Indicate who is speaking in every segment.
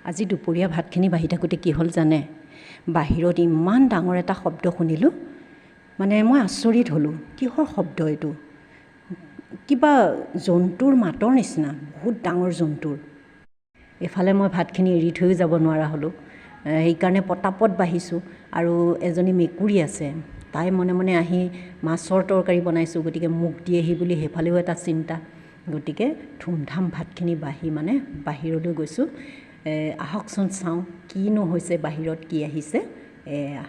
Speaker 1: আজি দুপৰীয়া ভাতখিনি বাঢ়ি থাকোঁতে কি হ'ল জানে? বাহিৰত ইমান ডাঙৰ এটা শব্দ শুনিলোঁ, মানে মই আচৰিত হ'লোঁ, কিহৰ শব্দ এইটো? কিবা জন্তুৰ মাতৰ নিচিনা, বহুত ডাঙৰ জন্তুৰ। এইফালে মই ভাতখিনি এৰি থৈও যাব নোৱাৰা হ'লোঁ, সেইকাৰণে পটাপট বাঢ়িছোঁ। আৰু এজনী মেকুৰী আছে, তাই মনে মনে আহি মাছৰ তৰকাৰী বনাইছোঁ, গতিকে মোক দিয়েহি বুলি সেইফালেও এটা চিন্তা। গতিকে ধুমধাম ভাতখিনি বাঢ়ি মানে বাহিৰলৈ গৈছোঁ। আহকচোন চাওঁ কিনো হৈছে, বাহিৰত কি আহিছে। এয়া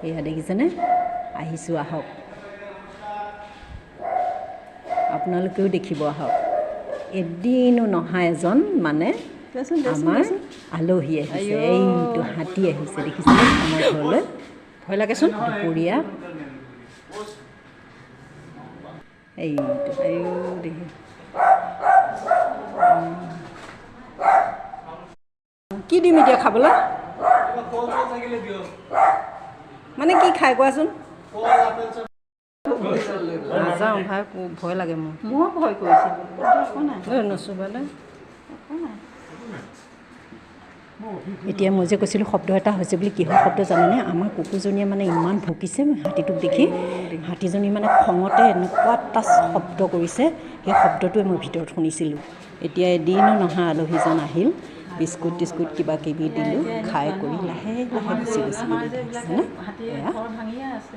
Speaker 1: এয়া দেখিছেনে, আহিছোঁ, আহক আপোনালোকেও দেখিব আহক। এদিনো নহা এজন মানে আমাৰ আলহী আহিছে, এইটো হাতী আহিছে, দেখিছেনে আমাৰ ঘৰলৈ। ভয় লাগেচোন দুপৰীয়া। এইটো দেখি কি দিম এতিয়া খাবলৈ? মানে কি খাই কোৱাচোন? নাযাওঁ ভাই, ভয় লাগে মোৰ।
Speaker 2: ময়ো ভয় কৰিছিলোঁ।
Speaker 1: নচুবালে। এতিয়া মই যে কৈছিলোঁ শব্দ এটা হৈছে বুলি, কিহৰ শব্দ জানেনে? আমাৰ কুকুৰজনীয়ে মানে ইমান ভুকিছে হাতীটোক দেখি, হাতীজনী মানে খঙতে এনেকুৱা এটা শব্দ কৰিছে, সেই শব্দটোৱে মই ভিতৰত শুনিছিলোঁ। এতিয়া এদিনো নহা আলহীজন আহিল, বিস্কুট টিস্কুট কিবা কিবি দিলোঁ, খাই কৰি লাহে লাহে গুচি গৈছে। দেখিছেনে?
Speaker 2: ঘৰ ভাঙিয়ে আছে।